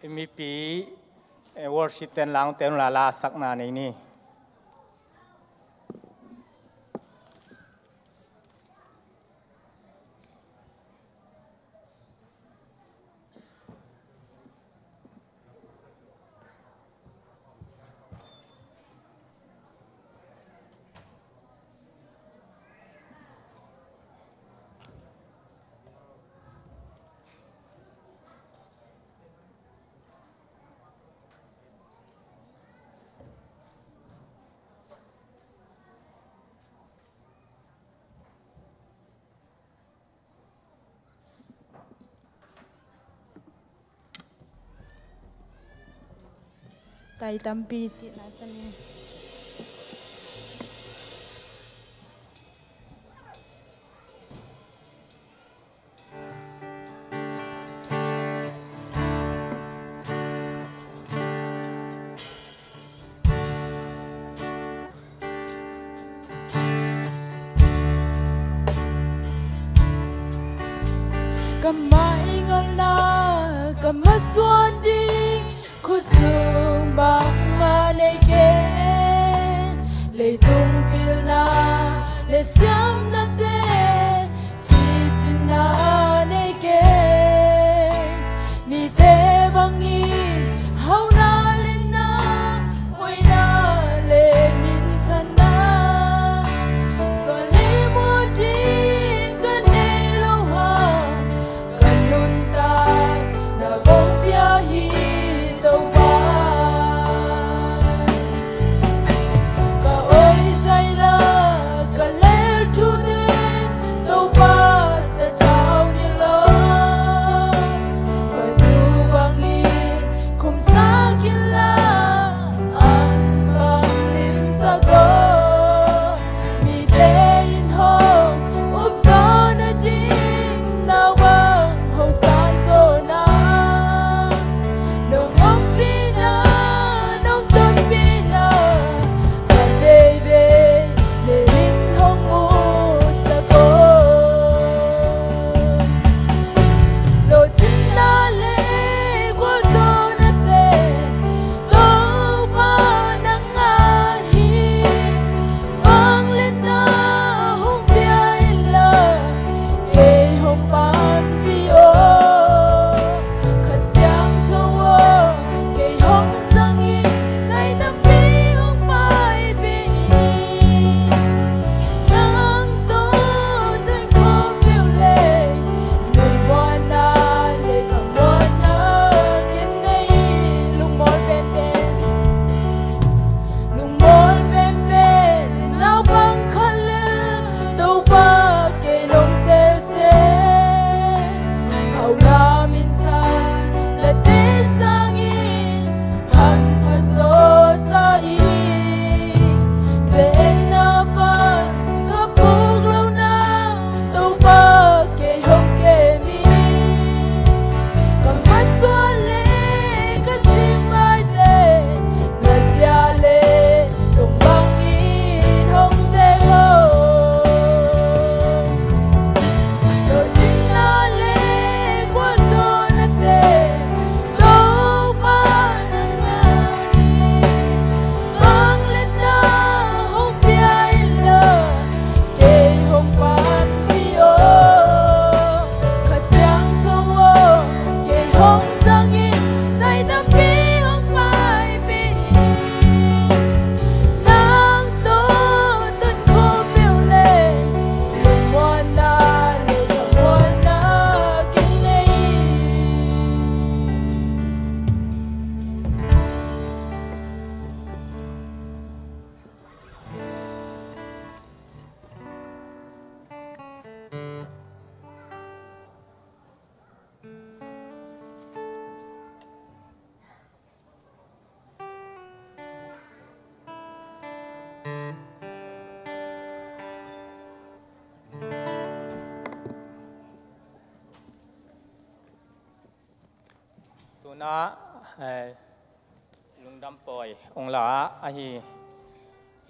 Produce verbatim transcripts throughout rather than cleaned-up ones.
Mipi, eh, worship ten langte nula la sakna nei ni. Tai tampi cihna sanin. Ka mai ngalna, ka masuan ding, khutsung bangmah nei keng. Leitung pilna le siamnate, kicinna nei keng. Mite bangin hauhna le na, hoihna le minthanna, suan le muan ding ka nei lo hang, ka nuntakna kong pia hi Topa. Ka oi zaila, ka lel thute, Topa sathau ni lo. Ka zu bangin khumsak inla, an bang limsak lo. Mite in hong up zawh nading, nau bang hong sang zawh na. Nong ompihna, nong tonpihna, a veivei mei in hong musak aw. Lawhcinna le gualzawhnate, Topa nang ngah hi. Vangliatna hong pia inla, kei hong panpih aw. Kha Siangtho aw, kei hong zang in, nai tampi hong paipih in. Nang tawh tun khawm peuh leh, lungmuanna le khamuanna ken nei, lungmuang penpen. Lungmuang penpen naupang khat le, Topa kei lungtel seh. Hauhna minthan late sangin, hanpha zawsa hi. Ze-etna pan ka puk lo nang, Topa kei hong kem in. Ka masuan le ka singmaite, na zia le tung bangin hong ze lo. Lawhcinna le gualzawhnate, Topa nang ngah hi. Vangliatna hong pia inla, kei hong panpih aw. Kha Siangtho aw, kei hong zang in, nai tampi hong paipih in. Nang tawh tun khawm peuh leh, lungmuanna le khamuanna ken nei. Tuna, eh, lungdam pawi ong la ahi.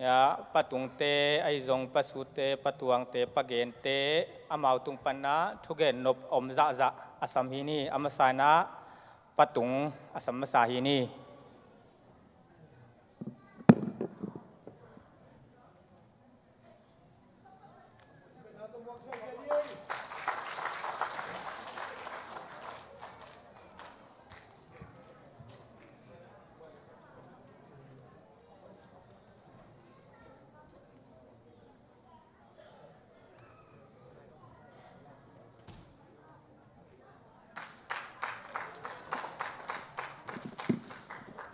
Ya, pa tungte, ahi zong pa sute, pa tuangte, pa gente, amau tung pana thugen nop om zahzah a sam hi ni. A masa in ah, patung a sam masa hi ni.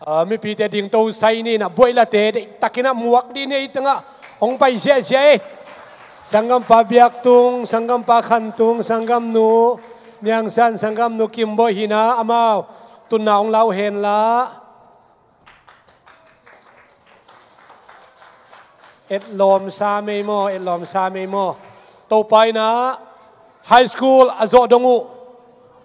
Ah, mipite dingto sai ni in ah, buailate deihtakin ah muak dih ni ei tengah hong pai ziahziah ei. Sanggampa Biaktung, Sanggampa Khantung, Sanggamnu Niangsan, Sanggamnu Kimbawi hi in ah, amau tunna hong lau hen la. Etlawm sa mei maw, etlawm sa mei maw. Topa in ah high school a zawh dong uh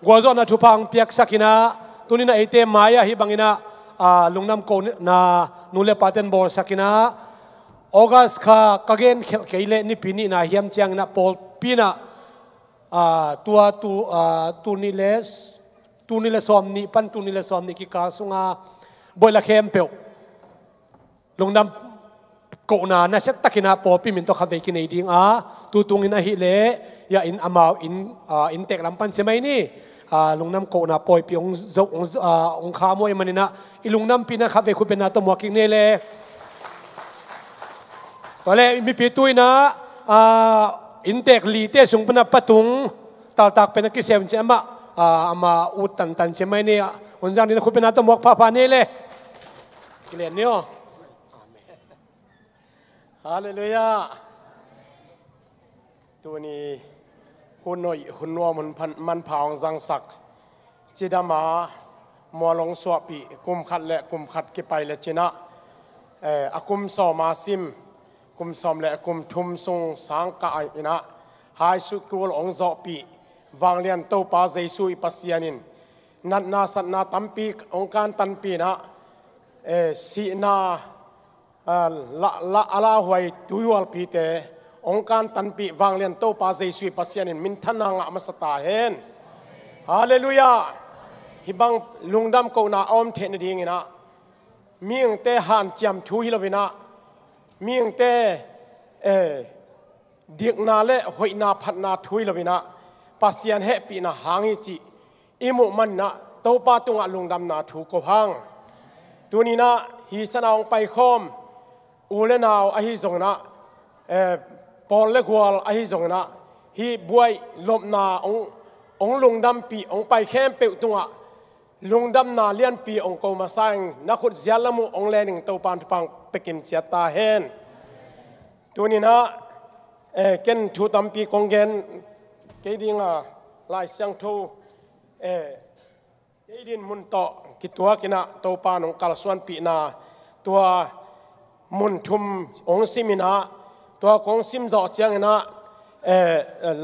gualzawhna thupha hong piaksak in ah, tuni in ah eite mai-ah hih bangin ah, ah, lungdam kohna nu le pate'n bawlsak in ah, August kha ka genkhelh kei leh nipi nihna hiam ciangin ah pawlpi in ah, ah, tua tu, ah, tul nih le, tul nih le sawmnih pan tul nih le sawmnih kikal sunga buaila khempeuh lungdam kohna nasiatakin ah pawlpi min tawh khatvei kinei ding a, tu tungin ahih leh, ya in amau in, ah, inntek lam pan ci mai ni. Ah, lungdam kohna pawipi hong zo, hong, ah, hong kham uh ahih manin ah, i lungdampihna khatvei khutbetna tawh muak kik ni le. Tua leh mipi tu in ah, ah, inntek lite sung pan ah patung taltak pen a kisem ci amah, ah, amah ut tantan ci mai ni. Hun zang ding in ah khutbetna tawh muak phapha ni le. Kilen ni aw. Halleluiah. Tuni hun hoih, hun nuam, hun phan, manpha hong zangsak cidam a mual hong suahpih kum khat le kum khat kipai le cin ah, eh, a kum sawm a sim, kum sawm le kum thum sung sang kah in ah high school hong zawhpih vanglian Topa Jesu i Pasian in natna satna tampi hong kantanpih in ah, eh, sihna, ah, la, la, a lauhuai tuihualpite hong kantanpih vanglian Topa Jesu i Pasian in minthanna ngah masa ta hen. Halleluiah. Hih bang lungdam kohna a om theih nadingin ah, mihingte hanciam thu hi lo in ah, mihingte, eh, dikna le hoihna phatna thu hi lo in ah, Pasian hehpihna hang hi cih i muh manin ah Topa tungah lungdamna thu ko hang. Tuni in ah hih sana hong paikhawm u le nau ahi zongin ah, eh, pawl le gual ahi zongin ah, hih buaih lopna hong, hong lungdampih hong pai khempeuh tungah lungdamna lianpi hong ko masa ing. Na khut ziat lam uh hong len ing. Topa'n thupha hong pia kim ciat ta hen. Tuni in ah, eh, ken thu tampi kong gen kei ding a, Lai Siangtho, eh, kei din mun tawh kituak in ah Topa'n hong kalsuanpihna tua mun thum hong sim in ah, tua kong sim zawh ciangin ah, eh, eh,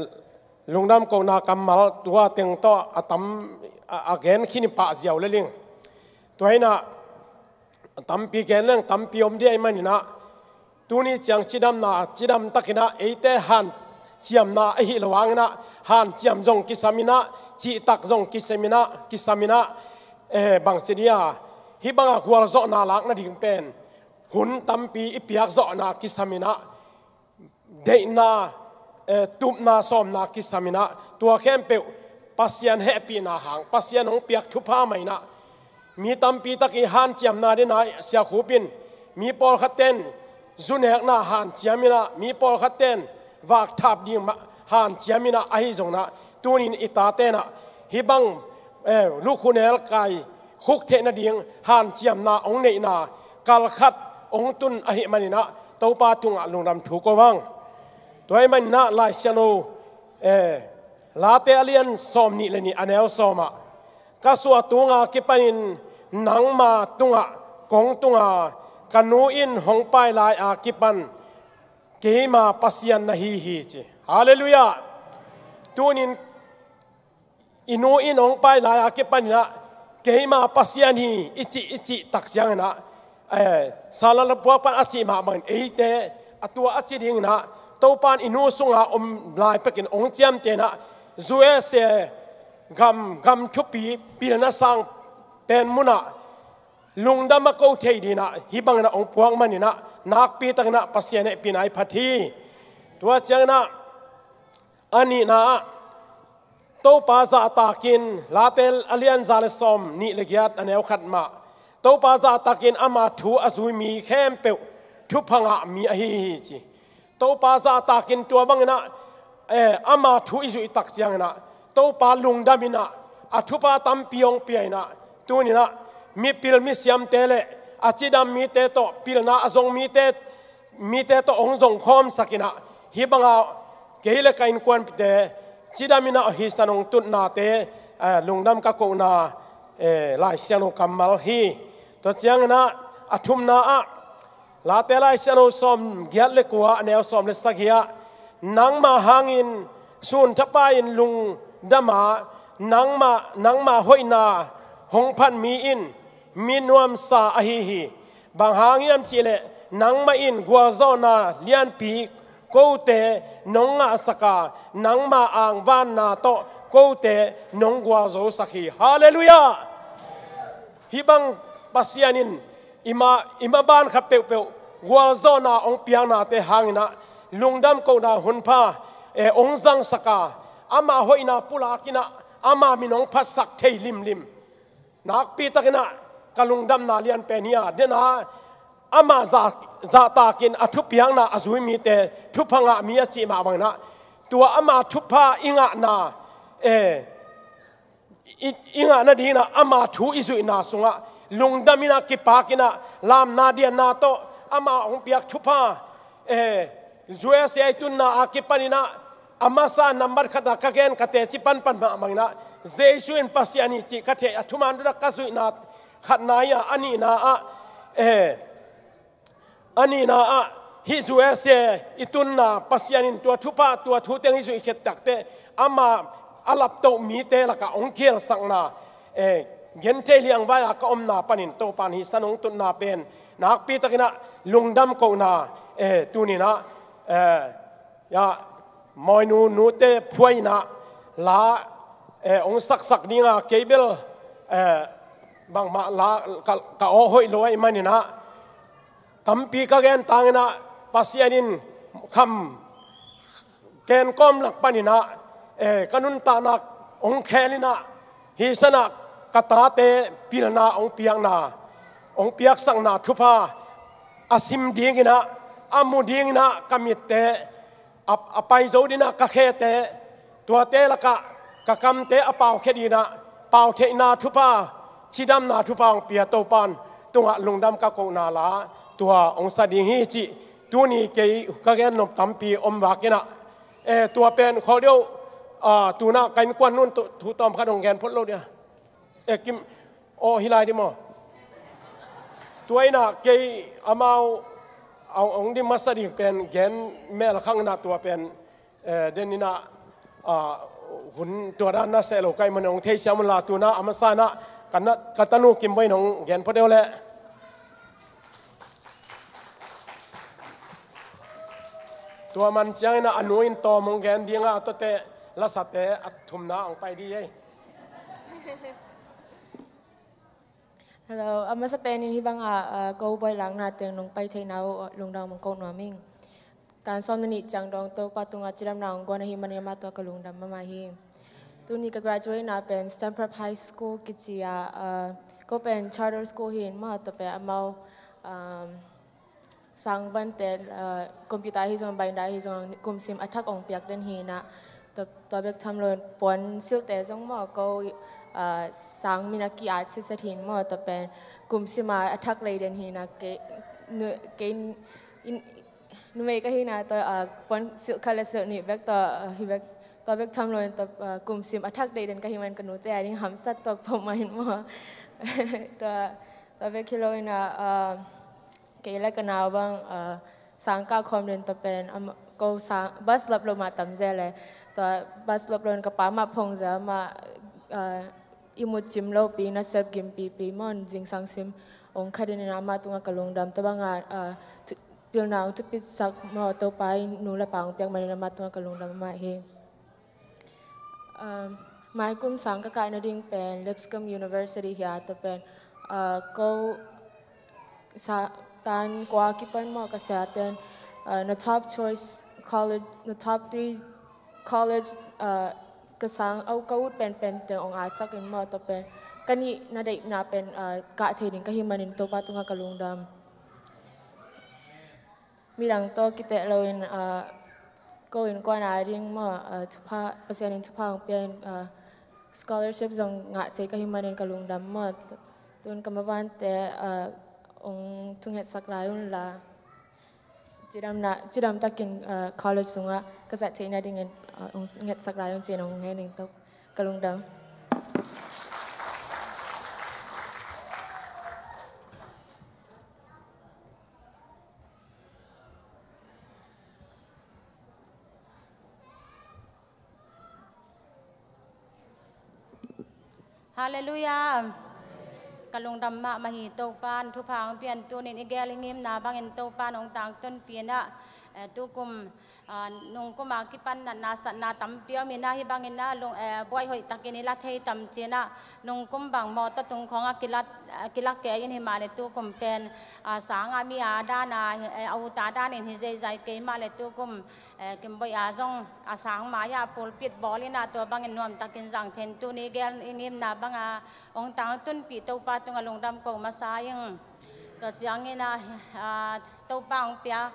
lungdam kohna kammal tua teng tawh a tam, a, a gen khin pah ziau le ling. Tua in ah tampi gen leng tampi om ding ahih manin ah, tuni ciang cidamna, cidam takin ah eite hanciamna ahi lo hangin ah, hanciam zong kisam in ah, cihtak zong kisam in ah, kisam in ah, eh, bangci ding a, hih bang a gualzawhna lak nading pen hun tampi i piak zawhna kisam in ah, deihna, eh, tupna sawmna kisam in ah, tua khempeuh Pasian hehpihna hang, Pasian hong piak thupha mah in ah, mi tampi tak i hanciamna ding a, Sia Khup in, mi pawlkhat ten zu nekna hanciam in ah, mi pawlkhat ten vak thap ding mah hanciam in ah, ahi zongin ah, tuni in i tate in ah hih bang, eh, lukhu nelkai khuk theih nading hanciamna hong neihna kal khat hong tun ahih manin ah, Topa tungah lungdam thu ko hang. Tua ahih manin ah Lai Siangtho, eh, Late a lian sawmnih le nih a neu sawm ah, ka suahtung a kipanin nangma tungah kong tung a, ka nu in hong pai lai a kipan keima Pasian na hi hi, ci. Halleluiah. Tuni in i nu in hong pai lai a kipan in ah keima Pasian hi i cih, i cih tak ciangin ah, eh, Sanglam Lapuak pan a cih mah bangin eite a tua a ci dingin ah, Topa'n i nu sunga om lai pekin hong ciamteh in ah, U S A gam, gam thupi pilna sang pen munah lungdam a ko thei dinah hih banginah hong puak maninah nakpi takinah Pasian hehpihna i phat hi. Tua cianginah a nihna ah Topa zahtakin, Late a lian za le sawm nih le giat a neu khat mah, Topa zahtakin ama thu a zui mi khempeuh thupha ngah mi ahi hi ci. Topa zahtakin tua banginah eh, ama thu i zuih tak cianginah Topa lungdaminah a thupha tampi hong pia inah tuninah mipil misiamte le a cidam mite tawh pilna a zong mite mite tawh hong zongkhawmsakinah hih banga kei le ka innkuanpihte cidaminah hihsan hong tutnate eh, lungdam ka kohna eh, Lai Siangtho kammal hi. Tua cianginah a thumna ah Late Lai Siangtho sawm giat le kua a neu sawm le sagih ah nangma hangin sun thapai-in lungdama nangma nangma hoihna hong phat mi in mi nuamsa ahi hi. Bang hang hiam cihleh nangmah in gualzawhna lianpi kote nong ngahsaka nangma angvanna tawh kote nong gualzosak hi. Halleluiah. Hih bang Pasian in i ma i maban khat peuhpeuh gualzawhna hong piaknate hanginah lungdam kohna hunpha eh, hong zangsaka ama hoihna pulakinah ama min hong phatsak thei limlim. Nakpi takinah ka lungdamna lian pen hi a, dena ama za zahtakin a thupiakna a zui mite thupha ngah mi a cih mah banginah tua ama thupha i ngahna eh, i, i ngah nadinginah ama thu i zuihna sungah lungdaminah kipakinah lamna dianna tawh ama hong piak thupha eh, U S A i tunna a kipaninah a masa nambat khatah ka gen ka teci panpan mah banginah Jesu in Pasian hi cih ka theih a thuman dudakah ka zuihna khatna hi a, a nihna ah eh, a nihna ah hih U S A i tunna Pasian in tua thupha tua thu teng i zuih khit takteh ama a laptoh mite lakah hong khialsakna eh, genthei liangvai-a ka omna panin Topan hihsan hong tutna pen nakpi takinah lungdam kohna eh, tuninah eh, ya, mawinu nute phuainah la eh, hong saksak dinga kei bel eh, bangmah la ka, ka aw hoih lo ahih maninah tampi ka gen tanginah Pasian in kham kenkawm lak paninah eh, ka nuntakna hong khelinah hihsanah ka tate pilna hong piakna hong piaksakna thupha a sim dinginah a mu dinginah ka mitte a, a paizo dinah ka khete tuate lakah ka kamte a paukhia dinah pautheihna thupha cidamna thupha hong pia Topan tungah lungdam ka kohna la tua hong sa ding hi cih tuni kei ka gen nop tampi om vakinah eh, tua pen khawl deuh ah, tunah ka innkuan nun thu tawm khat hong gen phot lo dia. Eh, kim aw hi lai di maw? Tua inah kei amau a hong dim masa ding pen gen mel khanginah tua pen eh, den inah ah, hun tua dan na seh lo ka hih manin hong theisiam unla tunah a masa inah ka na ka tanu Kim Boih in hong gen phot deuh leh. Tua man cianginah a nu in tawm hong gen dinga a tuate lasate a thumna hong pai dih ei. Hello, a masa penin hih banga ah, ko boih lakna teng nong pai theihna uh lungdam hong ko nuam ing. Tan sawm le nih ciang dong Topa tungah cidamna hong guan ahih manin amah tungah ka lungdam mahmah hi. Tuni ka graduate na pen Stanford High School kici ah, ah, ko pen charter school hi in maw, tua pen amau, um, sang vante, ah, computer hi zong, binder hi zong, kum sim a thak hong piak den hi inah, tua, tua bek tham lo in puan silhte zong maw, ko, ah, sang min a ki-at sitset hi in maw, tua pen kum sim a a thak lei den hi inah, kei, nu, kei, in, numei ka hi inah, tua, ah, puan silh khat le silh nih bek tua, ah, hi bek, tua bek tham lo in tua, ah, kum sim a thak lei den ka hih man ka nute a ding hamsat tuak peuhmah in maw. Tua, tua bek hi lo inah, ah, kei le ka nau bang, ah, sang kah khawm den tua pen, am, ko sang, bus lap lo mah tam zel e. Tua bus lap lo in ka pa mah phong zel mah, ah, ihmut cim lopi, nasep gimpipi maw, zingsang sim hong kha den in amah tungah ka lungdam. Tua banga, ah, thu, pilna hong thupitsak maw, Topa in nu le pa hong piak manin amah tungah ka lungdam mah hi. Um, Maikum sang ka kah nading pen Lipscomb University hi a, tua pen, ah, ko sa tan kua kipan maw ka sia ten, ah, na top choice college, na top three college, ah, ka sang au ka ut penpen teng ong atsak in maw, tua pen ka nih na deihna pen, ah, kah thei ding ka hi manin Topa tungah ka lungdam. Midang tawh kiteh loin, ah, ko innkuan a ding maw, ah, thupha, Pasian in thupha hong pia in, ah, scholarship zong ngah thei ka hi manin ka lungdam maw. Tun ka mavante, ah, hong thungetsak lai unla. Cidamna, cidam takin, ah, college sungah ka zat theihna dingin, ah, hong ngetsak lai un ci-in hong ngen ning tawh ka lungdam. Halleluiah. Ka lungdam mahmah hi. Topa'n thupha hong pian tunin i gel i ngimna bangin Topa'n hong tangtunpih in ah, eh, tukum, ah, nungkum a kipan natna satna tampi om in ah, hih bangin ah lung, eh, buai hoih takin i la thei tam ci-in ah, nungkum bang mawtaw tung khawng ah kila, eh, kila kei in, hi mah leh tukum pen, ah, sang ah mi a dan a, eh, a ut a danin hi zeizai kei mah leh tukum, eh, Kimboih a zong a sang mai-ah pulpit bawl in ah tua bangin nuamtakin zang thei in, tuni gel i ngimna banga hong tangtunpih Topa tungah lungdam ko masa ing. Tua ciangin ah, ah, Topa hong piak,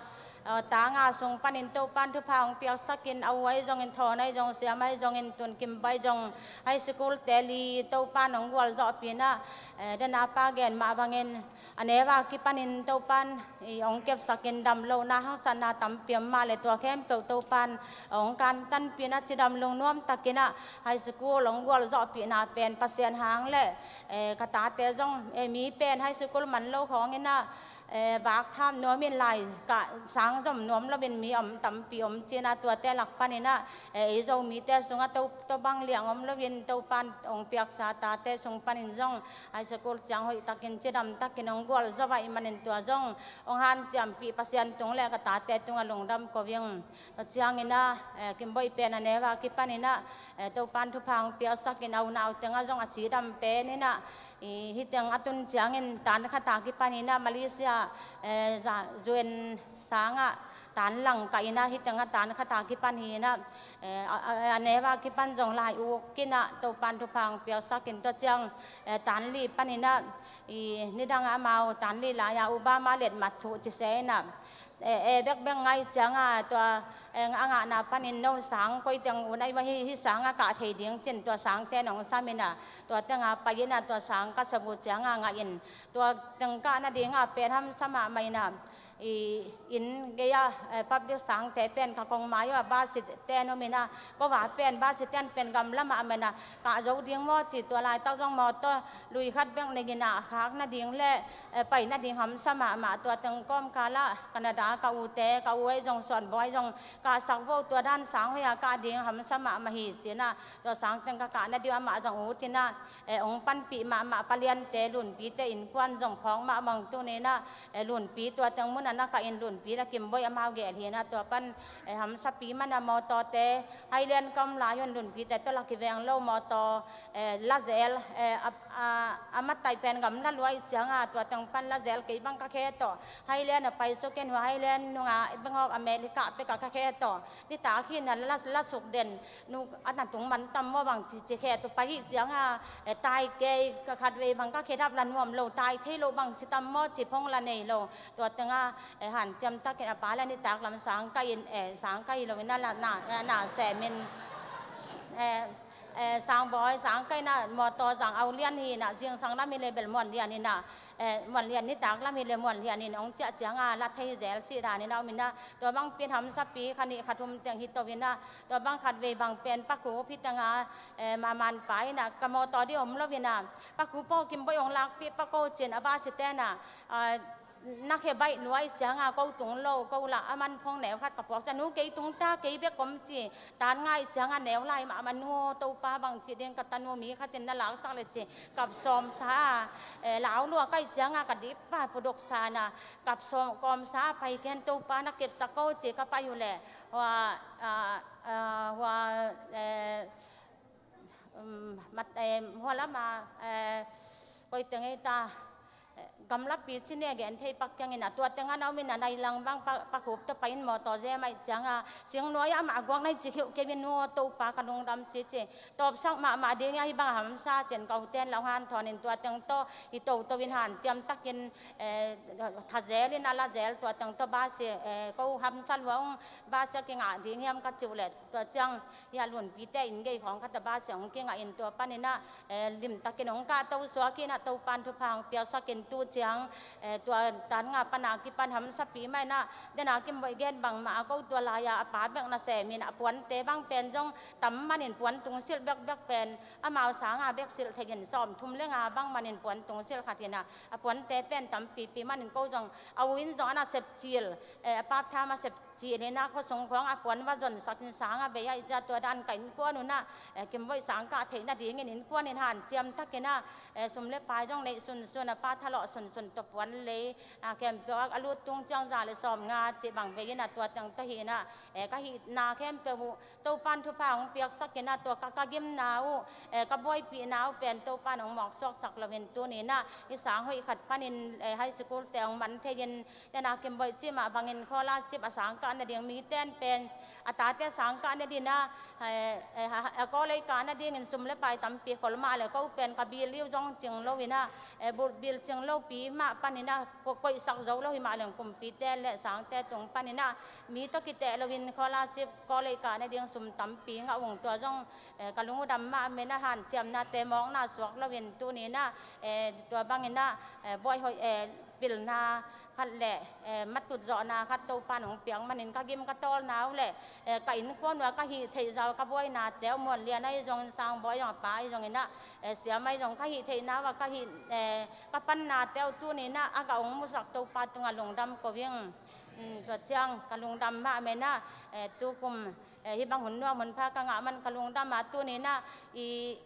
ah, ta nga sung panin Topa'n thupha hong piaksakin, a u ahi zongin, Thawn ahi zongin, Siam ahi zongin, tun Kimboih zong high school te li Topa'n hong gualzawhpih in ah, eh, den a pa gen mah bangin a neu a kipanin Topa'n i hong kepsakin damlohna haksatna tampi om mah leh tua khempeuh Topa'n hong kantanpih in ah cidam lungnuam takin ah high school hong gualzawhpihna pen Pasian hang leh, eh, ka tate zong, eh, mi pen high school man lo khawng in ah, eh, vak tham nuam in lai kah sang zom nuam loin mi om tampi om ci-in ah tuate lak panin ah, eh, ei Zomite sungah Topa bang liang om loin Topa'n hong piaksa tate sung panin zong high school ciang hoih takin cidam takin hong gualzo ahih manin tua zong hong hanciampih Pasian tung leh ka tate tungah lungdam ko ing. Tua ciangin ah, eh, Kimboih pen a neu a kipanin ah, eh, Topa'n thupha hong piaksakin a unau tengah zong a cidam pen in ah, i, hih teng a tun ciangin tan khat a kipanin ah Malaysia, eh, za, U N sang ah tan lang kah in ah, hih teng ah tan khat a kipan hi in ah, eh, a, a, a neu a kipan zong lai uk in ah Topa'n thupha hong piaksakin, tua ciang, eh, tan li panin ah, i, nidang ah amau tan li lai-a Obama letmat thuh ci se in ah, eh, eh, bekbek ngai ciang ah tua, eh, a ngahna panin no sang koi teng un ahi mah hi, hih sang ah kah thei ding ci-in tua sangte'n hong sam in ah, tua teng ah pai in ah tua sang ka sep uh ciang ah ngah in, tua teng kah nading ah pen hamsa mahmah in ah, i, inn gei ah, eh, public sangte pen ka kong mai uh ah bus stand om in ah, ko va pen bus stand pen gamla mahmah in ah, kah zo ding maw ci, tua laitak zong mawtaw lui khat bek nei in ah khak nading leh, eh, pai nading hamsa mahmah. Tua teng kawmkal ah Canada ka ute, ka u ahi zong, Suanbawi zong, kahsak vo, tua dan sang hoih a kah ding hamsa mahmah hi ci-in ah, tua sang teng ka kah nading amah zong ut in ah, eh, hong panpih mahmah, Pa Liante, Lunpite innkuan zong phawk mahmah, tuni in ah, eh, Lunpi tua teng mun ah na kah in, Lunpi leh Kimboih amau gel hi in ah, tua pan, eh, hamsapi man ah mawtawte, Highland ka om lai un Lunpite tawh la kiveng lo, mawtaw, eh, la zel, eh, a, a, a mataih pen gamla lua ahih ciang ah tua teng pan la zel, kei bang ka khe tawh Highland ah pai suk in, hua Highland nung ah Bank of America pek ah ka khe tawh nitak hi in ah la, la suk den, nu a na tung man tam maw bang ci, ci khe tawh pai ahih ciang ah, eh, tai kei, ka khatvei bang ka khedap la nuam lo, tai thei lo bang ci tam maw ci, phone la nei lo. Tua teng ah, eh, hanciam takin a pa leh nitak lam sang kah in, eh, sang kah hi lo in ah la, na, na, na sem in, eh, eh, Sangbawi sang kah in ah mawtaw zang, Au Lian hi in ah, zingsang lam hi leh bel Muan Lian hi in ah, eh, Muan Lian nitak lam hi leh Muan Lian in hong ciah ciang ah la thei zel cih dan in ah om in ah, tua bang pen hamsapi kha nih kha thum teng hi to in ah, tua bang khatvei bang pen Pa Khup hih teng ah, eh, Maman pa in ah ka mawtaw ding om lo in ah, Pa Khup aw, Kimboih hong lakpih pak o ci-in a bus stand ah, ah, na khe baih nuai ciang ah ko tung lo, ko lah a man phone neu khat ka puak ciang, nu kei tung ta, kei bek om ci, tan ngai ciang ah neu lai mahmah, nu aw, Topa bang ci ding, ka tanu mi khat in na laksak leh ci, kap sawm sa a, eh, lau lua kah ciang ah ka dip pa puduk sa in ah, kap sawm kawm sa a, pai ken Topa na kepsak o ci, ka pai uh leh, hua, ah, ah, hua, eh, Um, mat, eh, hua lama, eh, koi teng ei ta, eh, gamlapi ci ne gen thei pak kiangin a tua teng a na om in a nai lang bang pa, pa khup ta pa in mawtaw ze mai ciang a sing nuai a mah guak nai ci khiuh kei in nu Topa ka lungdam ci ci. Tawpsak mahmah ding a hi bang a hamsa cin kau ten lau han thawn in tua teng tawh hi toto in hanciam takin, eh, tha zel in a la zel tua teng tawh ba si, eh, ko hamsa lua ung ba sia kingah ding hiam ka ciu le tua ciang hi a lunpite in gei khawng khat a ba sia hong kingah in tua panin a, eh, limtakin hong kahto suak in a Topan thupha hong piaksak in tu ciang, eh, tua tan nga pan a kipan hamsapi mah in a dena kimboih gen bangmah a ko tua lai-a a pa bek nasem in a puante bang pen zong tam manin puan tungsilh bekbek pen amau sanga bek silh thei in sawm thum le nga bang manin puan tungsilh khat in a a puante pen tampipi manin ko zong a u in zong a nasep cil, eh, a pap tham a sep cil in a khuasung khawng a puan va zonsak in sanga bei a i cia tua dan ka innkuan un a, eh, kimboih sang kah theih nadingin innkuan in hanciam takin a, eh, sum le pai zong neih sunsun a pa thalawh sunsun tua puan lei a khempeuh a lut tung ciang za le sawm nga cih bang bei in a tua teng tawh hi in a, eh, ka hihna khempeuh uh Topan thupha hong piaksak in a tua ka, ka gimna uh, eh, ka buaipihna uh pen Topan hong mawksuaksak lo in tuni in a i sang hoih khat panin, eh, high school te hong man thei in dena kimboih cih mah bangin scholarship a sang kah nading mi ten pen a tate sang kah nading a, eh, eh, ha, ha, college kah nadingin sum le pai tampi khol mah le ko pen ka bil liu zong cing lo in a, eh, bu-, bil cing lopi mah panin a ko-, koihsak zo lo hi mah leng kumpite le sangte tung panin a mi tawh kiteh lo in scholarship college kah nading sum tampi ngah ung tua zong, eh, ka lung uh dam mahmah in a hanciamnate mawkna suak lo in tuni in a, eh, tua bangin a, eh, buai hoih, eh, pilna khat le, eh, matut zawhna khat Topan hong piak manin ka gim ka tawlna uh le, eh, ka innkuan uh a ka hih theih zau ka buainate uh muan lian ahi zongin sang buai zong a pa ahi zongin a, eh, siam ahi zong ka hih theihna uh a ka hih, eh, ka pannate uh tuni in a a ka hong musak Topa tungah lungdam ko ing. Um, tua ciang ka lungdam mahmah in a, eh, tukum, eh, hih bang hun nuam hun pha ka ngah man ka lungdam a tuni in a i,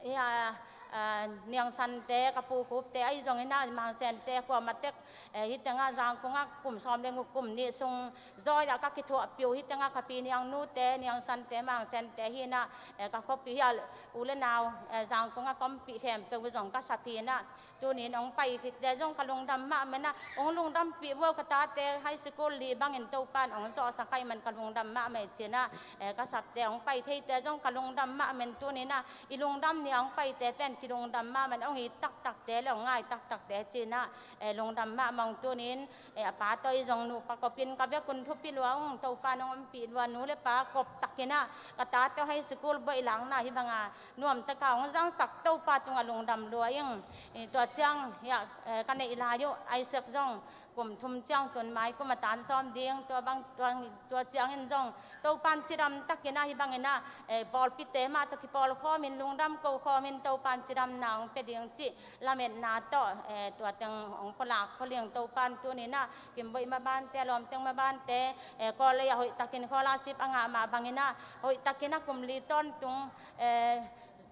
i a, a, Niang Sante ka pu Khupte ahi zongin a Mang Sente kuamah tek, eh, hih tengah Zangkung ah kum sawm le guk kum nih sung zawi ah ka kithuahpih uh hih tengah ka pi Niang Nute Niang Sante Mang Sente hi in a, eh, ka khuapi hi a u le nau, eh, Zangkung ah ka ompih khempeuh uh zong ka sap hi in a Tunin hong pai khit te zong ka lungdam mahmah in a, hong lungdampih uh ka tate high school li bangin Topan hong zawhsak ahih man ka lungdam mahmah hi ci in a, eh, ka sapte hong pai theite zong ka lungdam mahmah in tunin a, i lungdam ni a hong paite pen kilungdam mahmah in hong it taktakte le hong ngai taktakte ci in a, eh, lungdam mahmah hong tunin, eh, a pa tawh i zong nupa kopin ka biakun thupi lua ung Topan hong ompih lua nu le pa kop takin a, ka tate high school buaih lakna hih banga nuamtaka hong zangsak Topa tungah lungdam lua ing. Eh, tua ciang, hiah, eh, ka neih lai uh, Isaac zong kum thum ciang tun mai kum a tan sawm ding, tua bang, tua, tua ciangin zong Topan cidam takin a hih bangin a, eh, pawlpite mah tawh kipawl khawmin lungdam ko khawmin Topan cidamna hong pia ding cih lametna tawh, eh, tua teng hong pulak phuling Topan tunin a, Kimboih mabante, lawmteng mabante, eh, Kawlei a hoih takin scholarship a ngah mah bangin a, hoih takin a kum li tawntung, eh,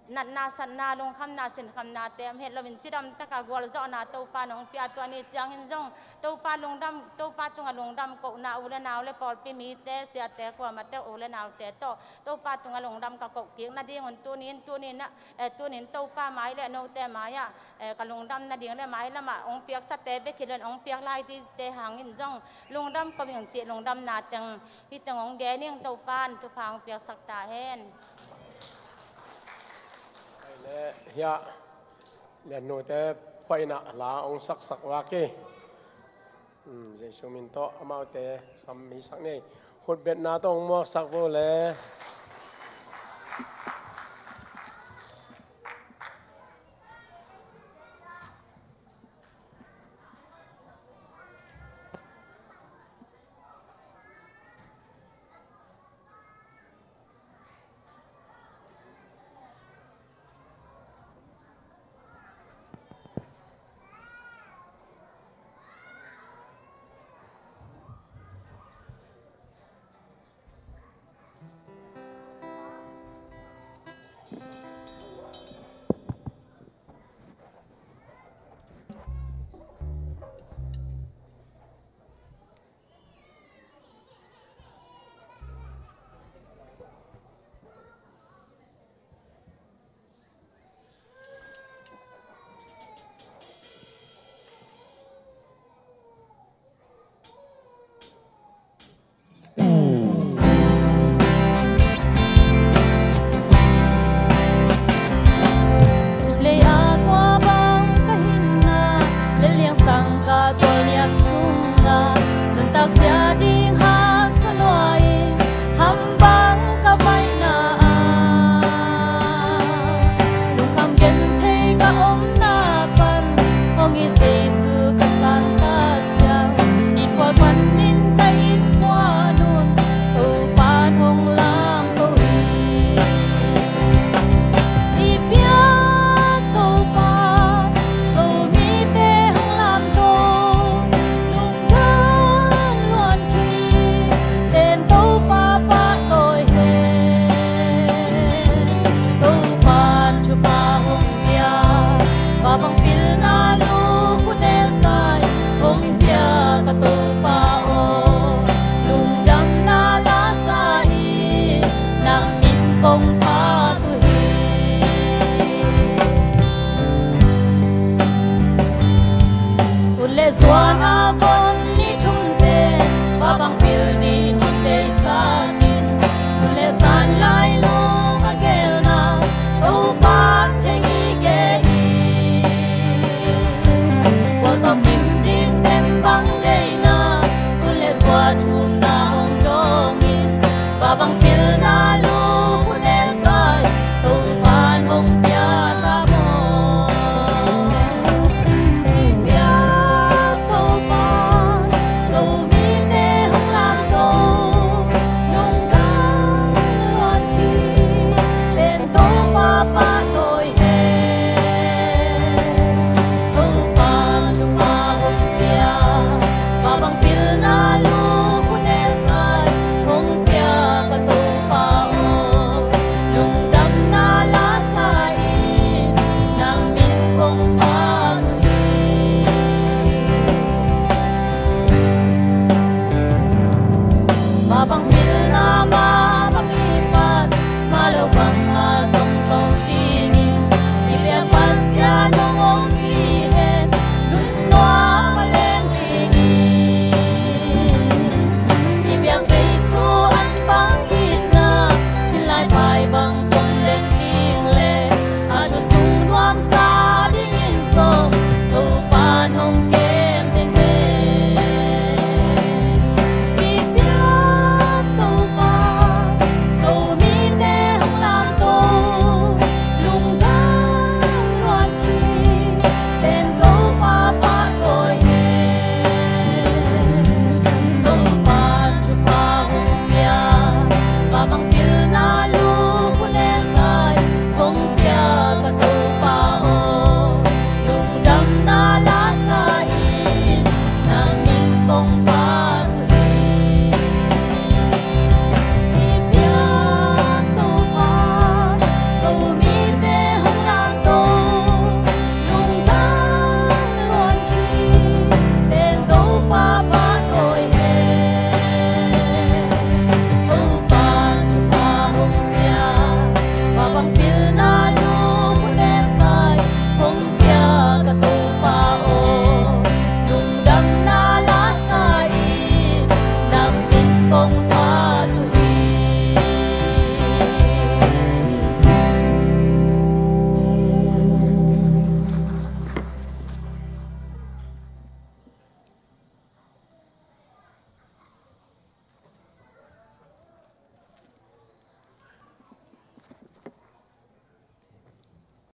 natna satna lungkhamna sinkhamnate om het loin cidam taka gualzawhna Topa nong pia tua ni ciangin zong Topa lungdam, Topa tunga lungdam kohna u le nau le pawlpi mite siate kuamate u le naute tawh Topa tunga lungdam ka koh kik nadingun tunin, tunin a, eh, tunin Topa mai le note mai-ah, eh, ka lungdam nading le mailamah hong piaksate bek hi loin hong piak lai dite hangin zong lungdam ko ing cih lungdamna teng hih teng hong gen ing. Topan thupha hong piaksak ta hen. Ai le hiah liannute phuaina la hong saksak vak hi. Hmm, Jesu min tawh amaute sam mi sak ni. Khutbetna tawh hong muaksak vo le. Jesu ka sang ka ciang, i pawl panin ka it muan un, Topa'n hong lamto hi. I biak Topa, Zomite hong lamto, lungdam luan khin, ten Topa pahtawi hen. Topa'n thupha hong pia, va bang pilna lu khut nelkai hong pia ka Topa aw, lungdamna la sa hi, nang min kong phat uh hi. Ut le zuan a